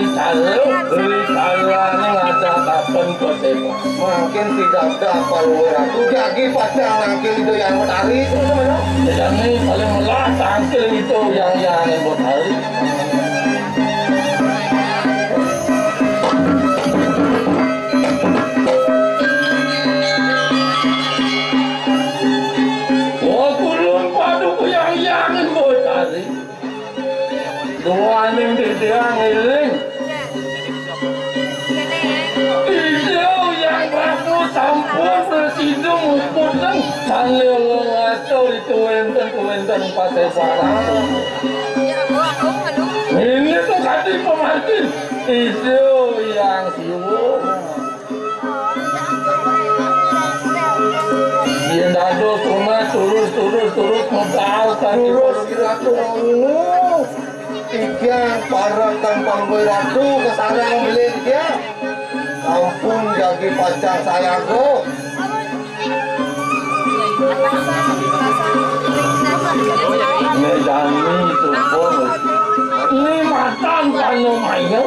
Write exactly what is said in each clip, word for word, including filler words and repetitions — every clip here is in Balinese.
Kalau beli kalane ngajak kapan kok sih? Mangkin tidak ada apa lu ratu. Jagi pacang nangkil itu yang mau tarik. Jadi paling melah tangkil itu yang yang mau tarik. Wah, kulun padu ku yang yang mau tarik. Duaning titiang ngiling. Ijo yang Prabu sampun prasida muputeng sane ngatur itu wenten wenten pasebaran. Ini tuh kadi pemargin. Ijo yang Siwa. Yen dados rumah turus turus turus medal kaki turus kira turus. Tiga para kang panggoy ratu kesarang beli dia. Ampun jagi pacang sayago. Medani tumpung. Ini matan pano mayo.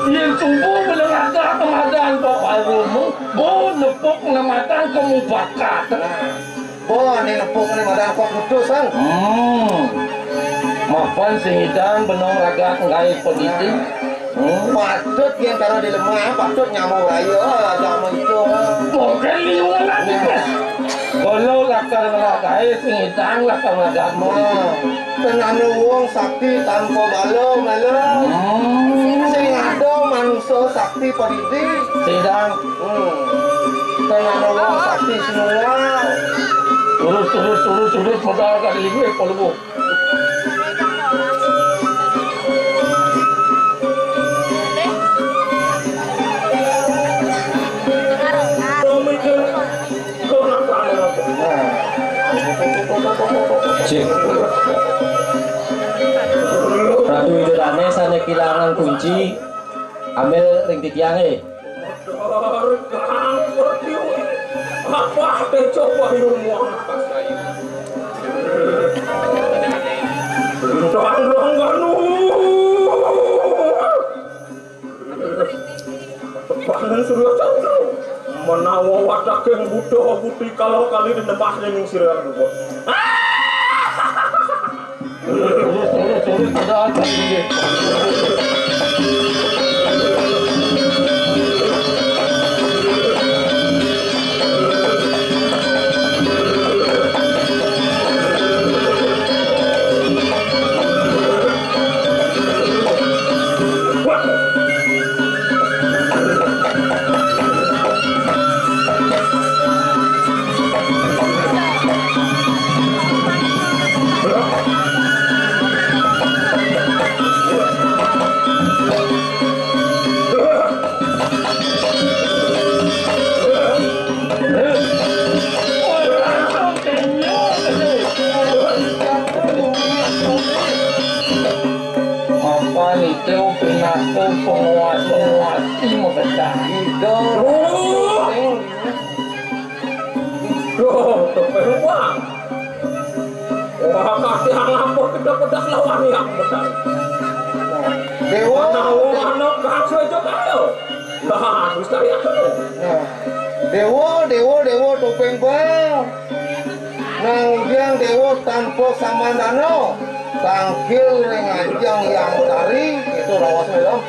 Yen tumpung menengah kemadan kok barumu. Bo nepuk nematan kemu bakat. Bo ane nepuk nematan kok putus kan. Hmm. Mapan sing idang benong ragat ngai peniti. Hmm. Patut yang cara dilemah, patut nyamuk raya, agama itu. Bukan liungan tipis. Kalau lakar ngelah kae sing idang lakar ragat peniti. Nah, tenane wong sakti tanpa bala melu. Hmm. Sing ada manusa sakti padidi. Sidang. Hmm. Tenane wong sakti semua. Turus, turus, turus, turus, modal kali ini, kalau bu. Cik. Ratu Idodane sane kilangan kunci, ambil ring titiange. Dor kang pertiwi, apa te coba ilmu anak saya? Bintang rangganu. Tepangan Surya Chandra. Menawa wataking Buddha Putri kalau kali di nembah ning sira. Apa niku pinaku penguasa mati mekecah? Loh, topeng bang. Wah, kasih ngapa kita pedas lawan yang benar. Dewa. Tahu mana kasih aja kayo. Lah, bisa ya tuh. Nah, Dewa, Dewa, Dewa topeng bang. Nang Ujang Dewa tanpa samandana, tangkil ring ajeng yang tari, itu raos melem.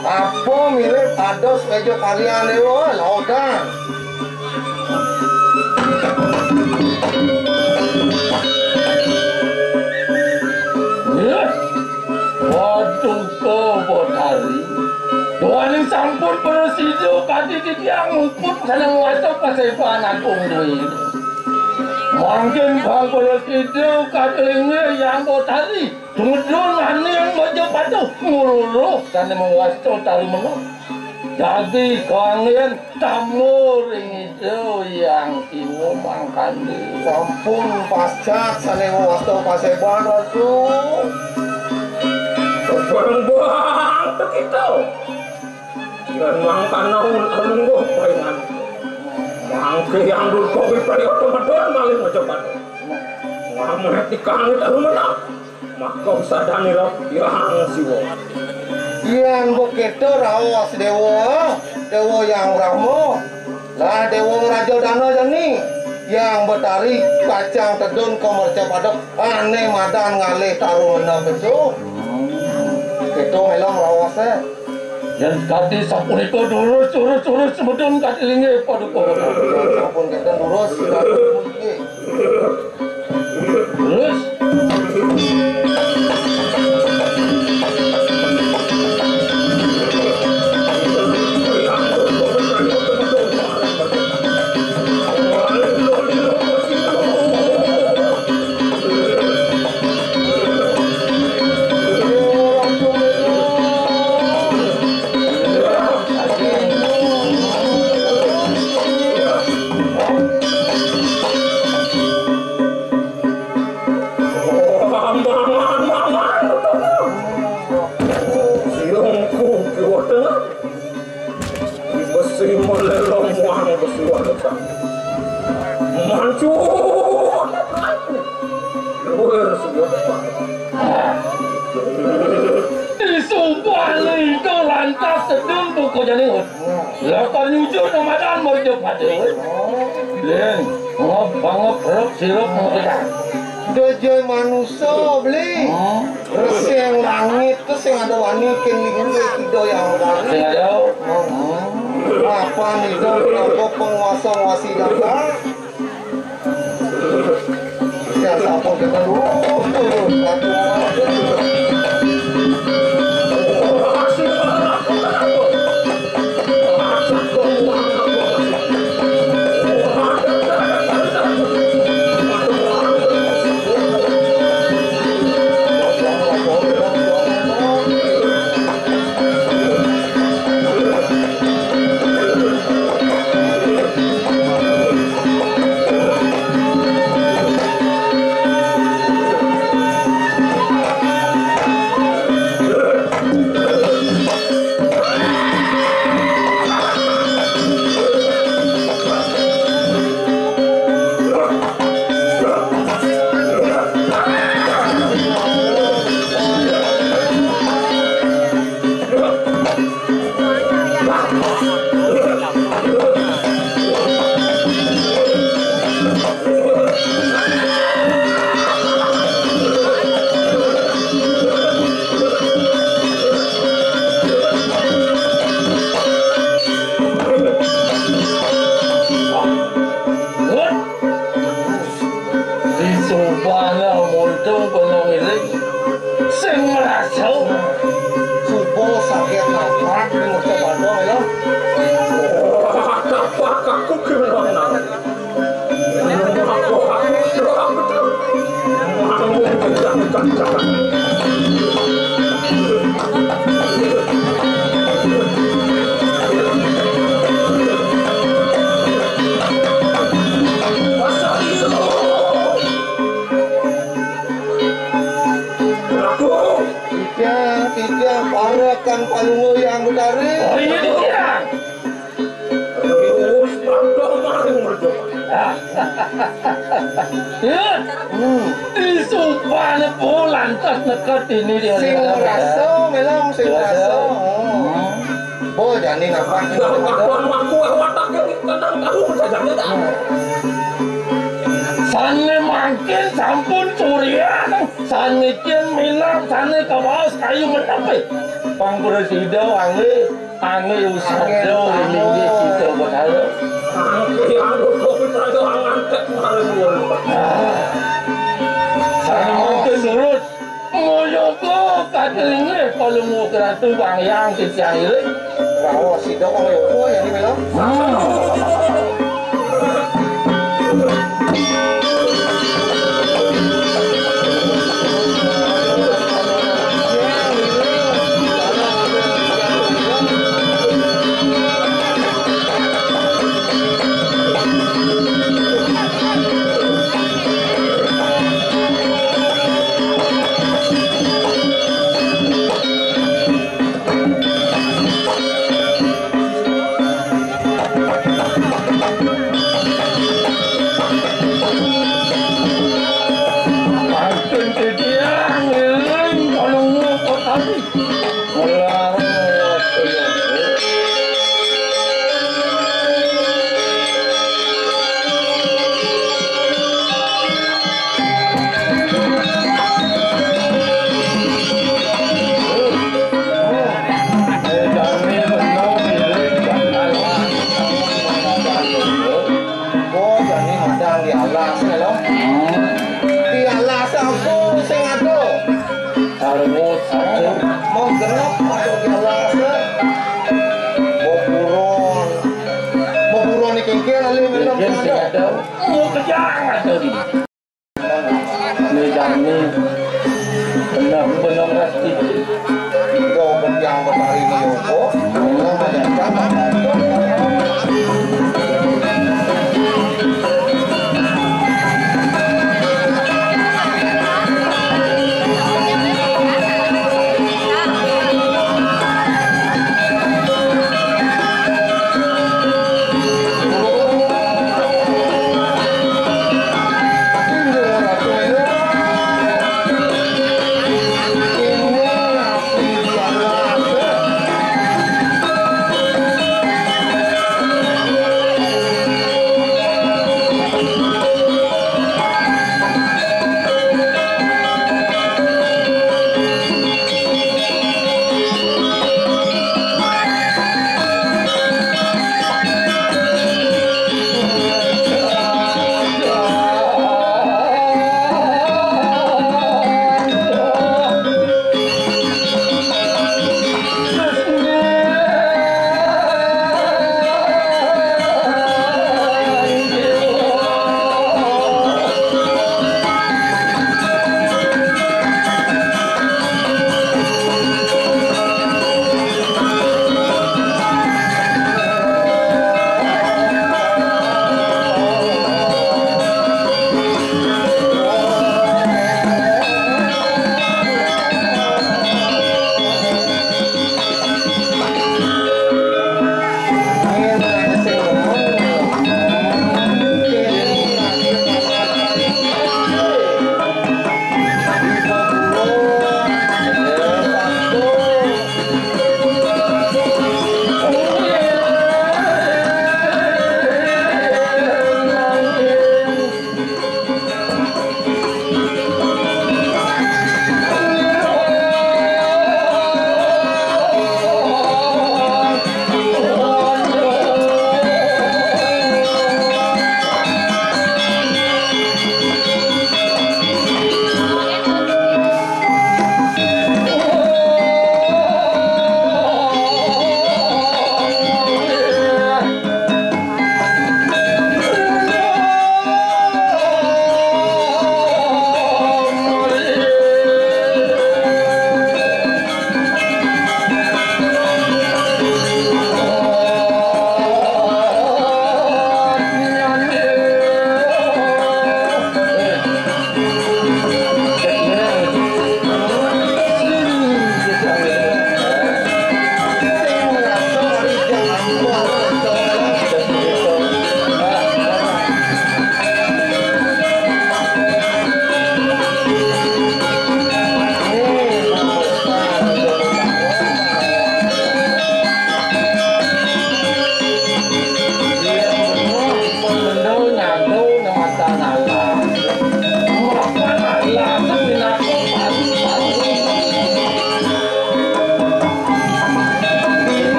Apa mirip ados meja karyan Dewa, lautan. Waduh, kok hari. Duaning sampun prasida kadi titiang muput sané nguwasa paseban agung duwé. Mangkin bangkula sida katelinga yang botari, tumedun aning baja patuh, ngululuh sané mawasta tari meneng. Dadi kanggen tamu ring ida yang siwa mangkane. Sampun pascat sané mawasta paseban, Ratu. Bareng-bareng tekito. Yen mangkana lungguh paringan. Mangke yang durga wipraya tumedun malih maca patuh. Ngameh tikang taru menang. Maka sadane ro yang siwa. Yén bekéto raos Déwa, Déwa Hyang Brahma. Lah Déwa Raja Dana jani, Hyang Betari kacang tedun ka mercapada, ané madan ngalih taruna béso. Kéto mélo raosé. Yén kadi sapunika durus, durus, durus semedun kadi linggih paduka. Sampun kénten durus, durus. Besi melelong muang besi wanita. Mancu. Luar sudah. Disumpah lintang lantas sedeng buku janingut. Lakar nyujur namadan merja pada. Lin, ngop bangop rep sirep ngop. Dajai manusa, Bli. Hmm. Resing langit to sing ada wani kin linggih Ida Hyang Betari. Sing ada. Hmm. Mapan Ida minangka penguasa nguasi jagat. Ya, sampun kita dulu. Disubana muntung gunung iling sing merasa. Suba sakit napak di muka bandung ya. Tapak aku kena. Titiang, titiang, parekan Palungguh Hyang Betari. Oh iya, titiang. Terus mantap maring merjokan. Hmm. Disubana po lantas neked ini dia. Sing rasa, mélo, sing rasa. Hmm. Bo, jani napak. Dah, kapan aku watak yang tenang tahu saja dah. Sané mangkin sampun suryan, sané kén milang, sané kawaos kayu menep. Pangkura sida wangi. Angge usada ring linggih kita, Betara. Angge anu, Betara, angantet maring. Ah. Sané mangkin nurut. Moyoga katelinggih Palungguh Ratu Wanghyang titiang iring. Raos sida Wangyoga ya di Mila. Hmm. Jangan tadi. Ini kami benar-benar rasti. Kau berdiam kemari ni, Yoko. Ini pada zaman.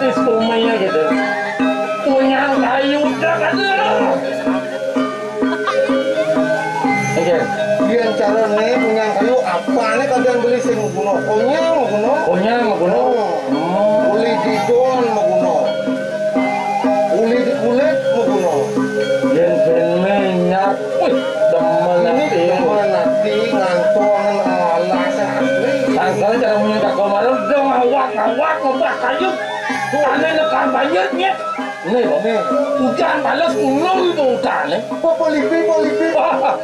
Wis kuminya gitu. Punyang kayu dah, aduh. Oke. Yén carané punyang kayu, apané kadang beli sing guna? Konyang guna. Konyang guna. Oh. Hmm. Uli didon guna. Uli dikulit guna. Yén ben minyak, wih, demen. Ini ati. Demen ati, ngantongan alasé asli. Tangkal cara punya tak kemarin, dong, awak, awak, ngubah kayu. Ané nekar banjir, nyet. Nih, nih. Udan bales gunung itu udané. Apa lipi, apa lipi? Wah.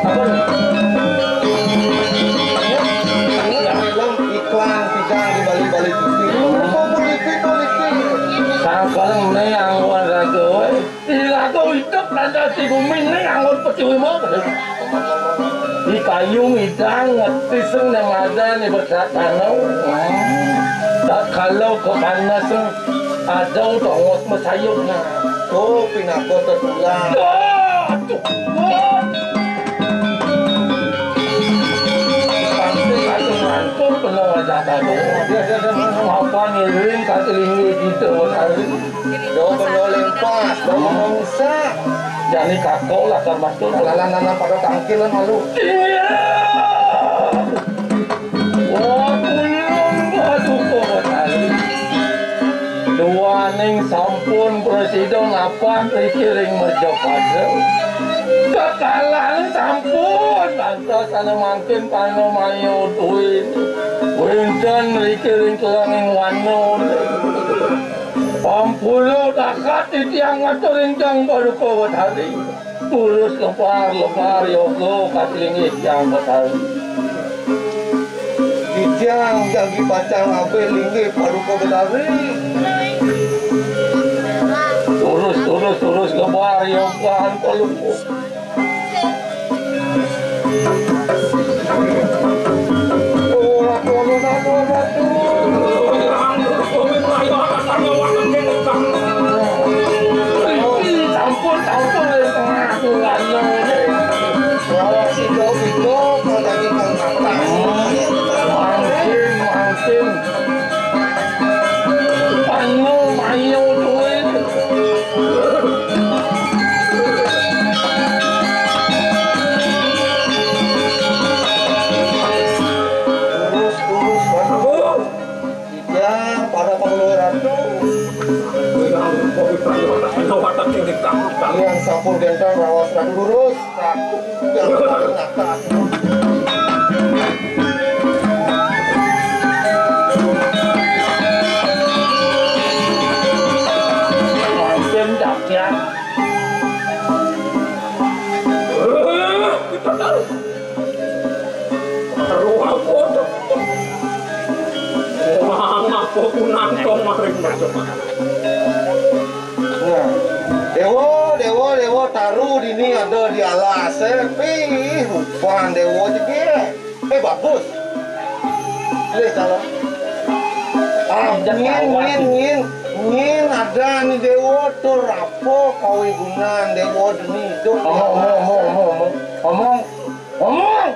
Apa nih? Ini film iklan, tidak di Bali-Bali T V. Apa lipi, apa lipi? Sekarang nih, anggon raga, wé. Iraga idup lantas di bumi ning anggon peti wima. Di kayu ngidang ngerti sing nang ada nih berkat tanah. Tak kalau kepanasan ada udah ngot mesayung. Nah, tuh pinaka tetulang. Aduh, aduh. Pasti kacung lantung penuh wajah tadi. Apa ngiring kaki linggih kita hari. Yo beno lempas, yo beno rusak. Jani kakok lah termasuk. Lalan-lalan pada tangkil lan malu. Iya. Wah, ulun batu kok tadi. Duaning sampun presiden apa dikiring meja pada. Kekalahan sampun. Lantas ana mangkin panamayo duit. Wénten dikiring kelanging wano. Pampuluh dakat titiang ngatur ingkang Paduka Betari. Terus lepar-lepar yoga katilinggih Hyang Betari. Titiang jagi pacang abih linggih Paduka Betari. Terus, terus, terus lepar yoga Paduka. Sampun, sampun, wis tengah bulan lho. Wah, sida-sida kok dadi kang matang. Mangkin, mangkin. Panyo, mayo, duit. Terus, terus, bagus. Iya, para pangulu ratu. Yang sampun genteng raos ratu lurus. Ratu yang paling atas. Mangkin, Cak, ya. Aduh, aku udah. Wah, ngapa ku nantong maring Majapahit? Nah, Dewa, Dewa, Dewa, taru dini ada di alas, eh. Pih, rupan Dewa jegé. Eh, bagus. Lih, calon. Ah, nyén, nyén, nyén. Nyén ada ni Dewa, tur apa kawigunan Dewa demi hidup. Omong, omong, omong, omong, omong. Omong. Ngomong.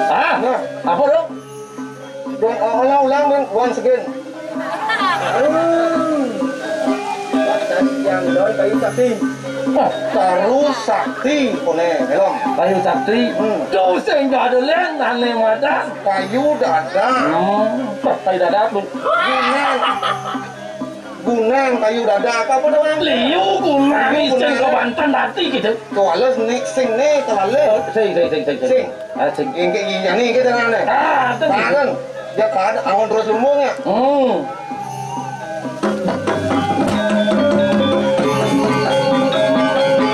Hah? Nah. Apa, Dok? Dok, ulang, ulang, ulang, once again. Hmm. Yang don kayu sakti. Oh, kayu sakti, koné, helm. Kayu sakti. Hmm. Tuh, sing ada lén, ané madan. Kayu dadak. Hmm, kayu dadak, Bu. Gunang. Gunang kayu dadak apa, apa doang? Liu gunang. Liu sing gunang. Kebanten dati gitu. Kewales nih, sing nih, kewales. Oh, sing, sing, sing, sing, sing. Sing. Ah, sing. Yang kayak gini nih, kita nane. Ah, itu gitu. Kan? Ya kan, awan terus lumbung ya. Hmm.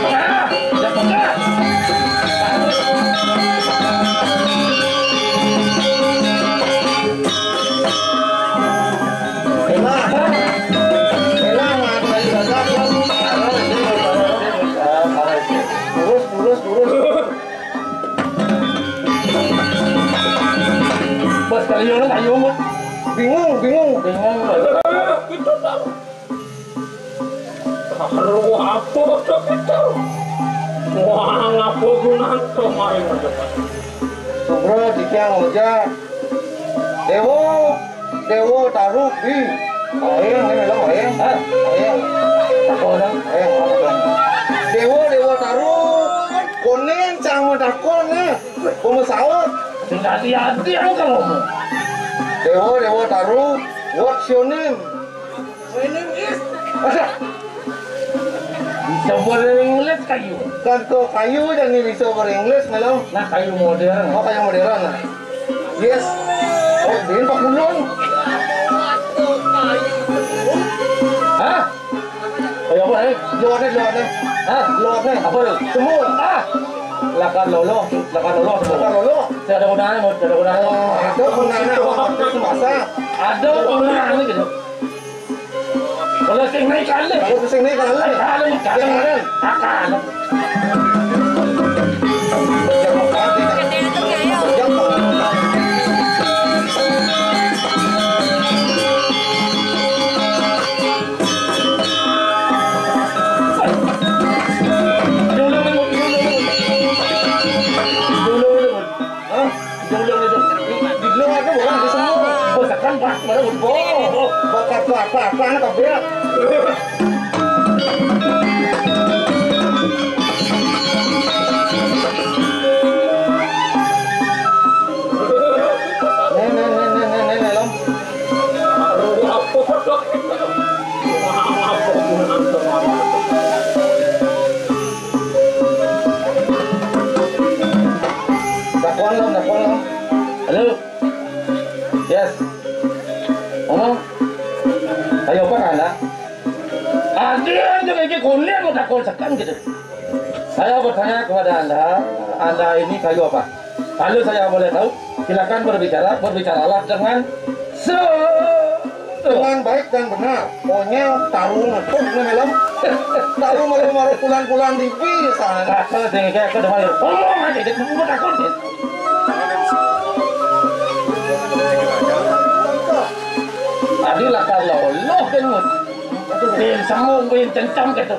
Ah, ya pegat. Terus, terus, terus. Bos kalian ayo, Bos. Bingung, bingung. Bingung. Itu tahu. Karo apa to kita? Wah, ngapa gunanto maring Majapahit? Sugra titiang ngojak. Déwa, Déwa Taruk di. Aéng, né mélo aéng. Hah? Aéng. Apa orang? Aéng, apa orang? Déwa, Déwa Taruk. Konéng cang matakon, né. Komo saut. Sing hati-hati, angkel, kamu. Déwa, Déwa Taruk. What's your name? Ada. Bisa beringlis kayu. Kan kok kayu dan ini bisa beringlis, malam. Nah, kayu modern. Oh, kayu modern, nah. Yes. Oh, din pakulon. Hah? Kayu apa, eh? Luarnya, luarnya. Hah? Luarnya. Apa lu? Semua. Ah! Lakar lolo, lakar lolo, lakar lolo. Tidak ada gunanya, Mut. Tidak ada gunanya. Oh, itu gunanya apa? Waktu semasa. Ada gunanya gitu. Kalau sing naik kali. Kalau sing naik kali. Kali, kali. Kali. Akan. Hah? Jauh-jauh itu. Di, di luar itu orang di semua. Bosakan, Pak. Baru boh. Bakat apa? Apa anak kabeh? Nih, nih, nih, nih, nih, nih, nih, Lom. Dakon, Lom, dakon, Lom. Halo. Yes. Ngomong. Kayu apa, Anda? Ada aja kayak kuliah mau takon sekan gitu. Saya bertanya kepada Anda, Anda ini kayu apa? Kalau saya boleh tahu, silakan berbicara, berbicaralah dengan se- Dengan baik dan benar. Pokoknya taruh ngetuk nih, Melem. Taruh malu-malu pulang-pulang di pisan. Kata sing kayak aku dengar, ngomong aja, dia mau takut. Tadi lakar loloh kan, Mut. Pin semua, pin cencang gitu.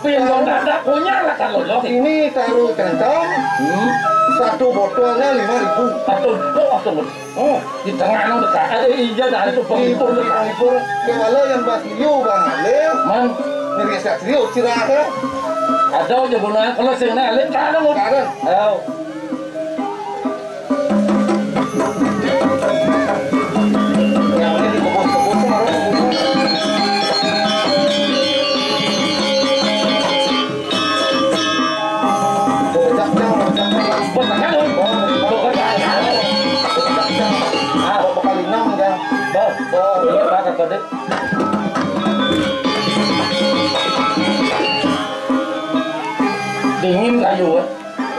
Pin dong dada punya lakar loloh. Ini taruh cencang, hmm, satu botolnya lima ribu. Satu, oh, satu, Mut. Oh, di tengah nang dekat. Ada iya dah itu bang. Libur, libur, libur. Kalau yang bahas liu, Bang Alif. Man. Ngeri sak liu, cirah ya. Ada aja gunaan kalau sing nak alif, kan, Mut. Kan. Ayo. Yang ini dikebut-kebut tuh, malah kebut. Dingin kayu, eh.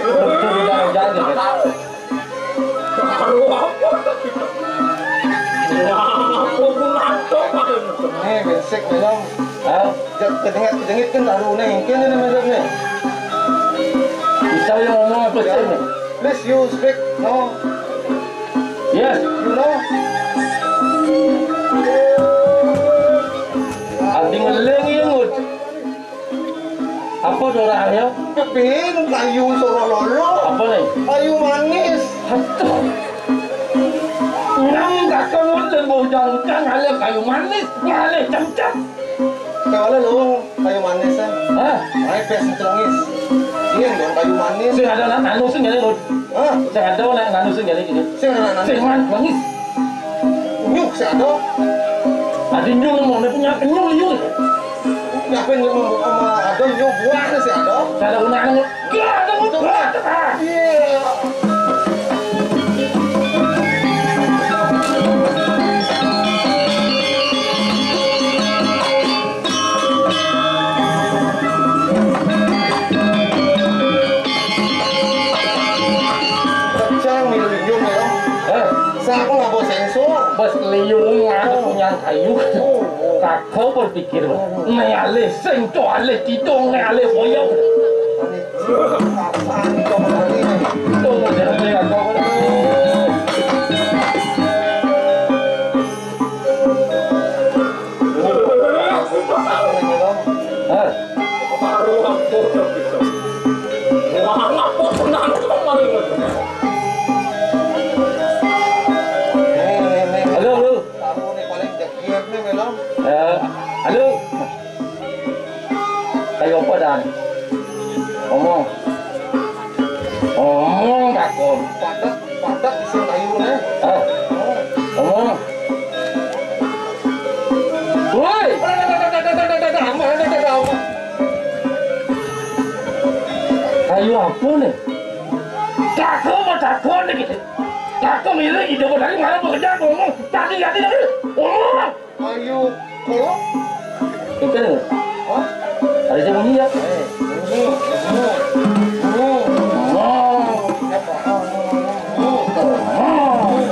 Betul, jangan, jangan, jangan. Aduh, apa? Wah, apa pun ada, Pak. Nih, bensik, Melem. Hah? Jat kejengit-kejengit kan taruh nih, mungkin ini, Melem, nih. Bisa yang ngomong apa sih, nih? Please, you speak, no? Yes. You know? Abdi ngeleng, iya, Mut. Apa dorahnya? Kepin kayu sorololo. Apa nih? Kayu manis. Aduh. Ngam kakang dan bau jangkang ada kayu manis, ada cemcem. Kayak mana lu kayu manis ya? Hah? Naik pes celengis. Iya, dong kayu manis. Sing ada nak anu sing ada, Lud. Hah? Sing ada nak anu sing ada gitu. Sing ada nak anu. Sing man, manis. Nyuk si Ado. Tadi nyuk mau punya nyuk liur. Nyapa nyuk mau sama Ado nyuk buah si Ado. Kada guna nyuk. Gila, ada nyuk. Iya. Kacang milu inyum ya. Eh, saku ngabo sensor. Bas liung ada punya kayu. Oh, oh. Kakau berpikir, bah. Nih alih sing, to alih tidung, nih alih boyong. Apaan kau berani nih? Tuh, jangan lihat kau. Hah? Baru aku gitu. Wah, apa tenang kemarin? Apa nih? Kakak mah takut nih gitu. Kakak milih ide dari mana bekerja ngomong. Tadi tadi tadi ngomong. Ayo, kalau Itu nih. Hah? Ada yang bunyi ya? Eh, ini, ini, ini. Ngomong. Siapa? Ini. Ngomong.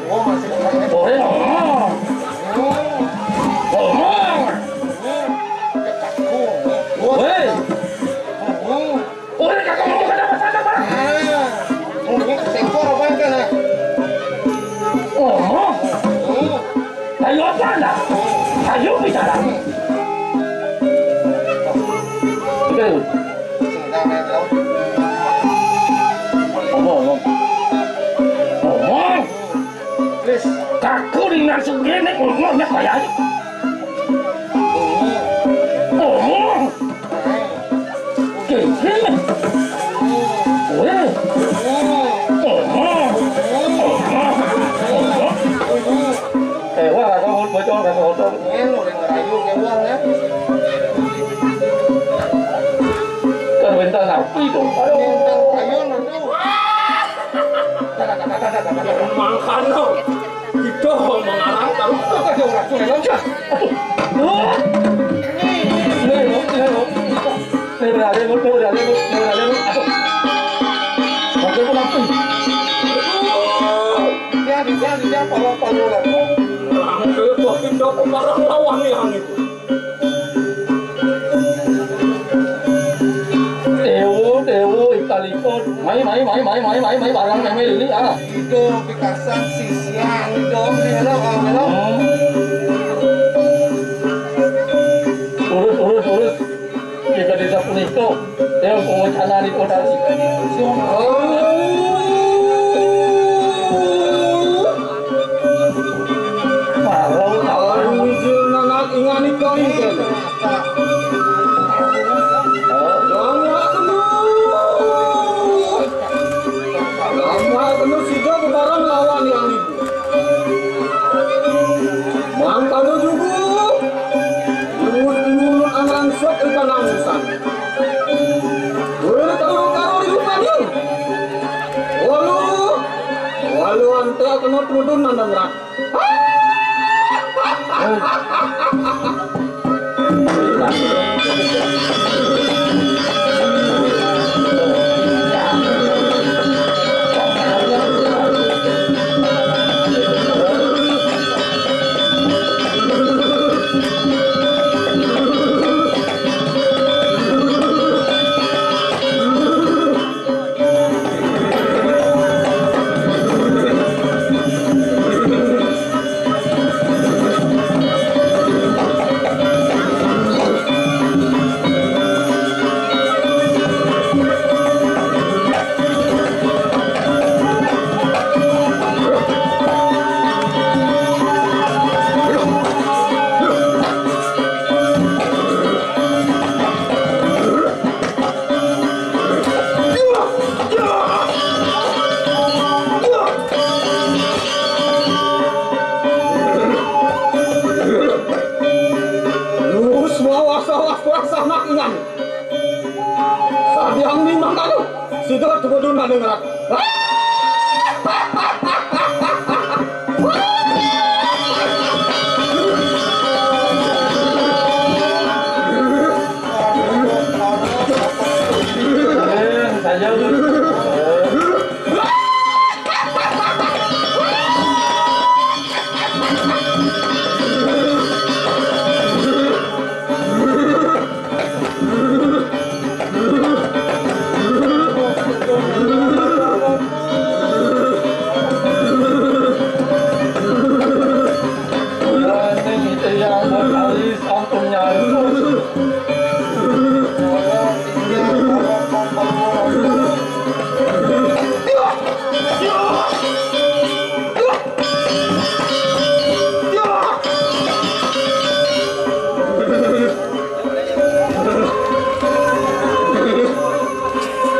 Gua masih Boleh ngomong. Ngomong. Ngomong. Woi. Ngomong. Udah kagak ngomong kata apa-apa, Pak. Ah, ngomongnya ke sensor apa enggak, nah? Ngomong. Hmm. Ayo apa enggak? Ayo bicara. Oke. Ngomong, ngomong. Ngomong. Please. Kaku dengan segini ngomongnya kayak ini. Ngomong. Oke, sini. Weh. Ngomong. Ngomong. Ngomong. Eh, wah, kata mulut bocor, kata kotor. Ini udah ngerayu, kayak uang, ya. Kan bintang sapi itu. Aduh. Bintang kayu, aduh. Mangkano. Itu mengarang taruh. Itu kan dia orang tuh, ya, loncat. Aduh. Nih, nih, nih, nih. Nih, berani lu, nih, berani lu, nih, berani lu. Aduh. Pakai pun apa? Dia, dia, dia, pala-pala lah. Orang itu pindah ke barang lawan nih, yang itu. Dewo, Dewo, ikalikon. Mai, mai, mai, mai, mai, mai, mai, barang mai, mai, ini, ah. Ido, Pikasan, Sisian, Ido, Melo, Melo. Hmm. Urus, urus, urus. Jika desa punika, ya, pengucanan itu tadi. Malu, malu. Wijil nanak ingani kain kene. Lamuha kenu. Lamuha kenu sida bebareng lawan Hyang Widhi. Mangkana juga, luwih pinunun angrangsuk ing panangusan. Wér karo-karo ring rupaning. Walu, walu anték kena trudun nandang rak. Lurus mawas, awas, awas, anak ingan. Sadiang ni mangkana, sida tuwudun nandang rak.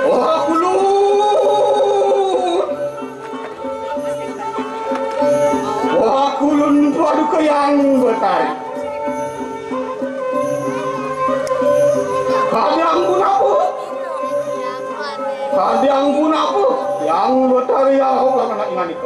Wah, kulun! Wah, kulun Paduka Hyang Betari. Kadang punapa? Kadiang pun apa? Yang lotari yang aku lah nak ingat itu.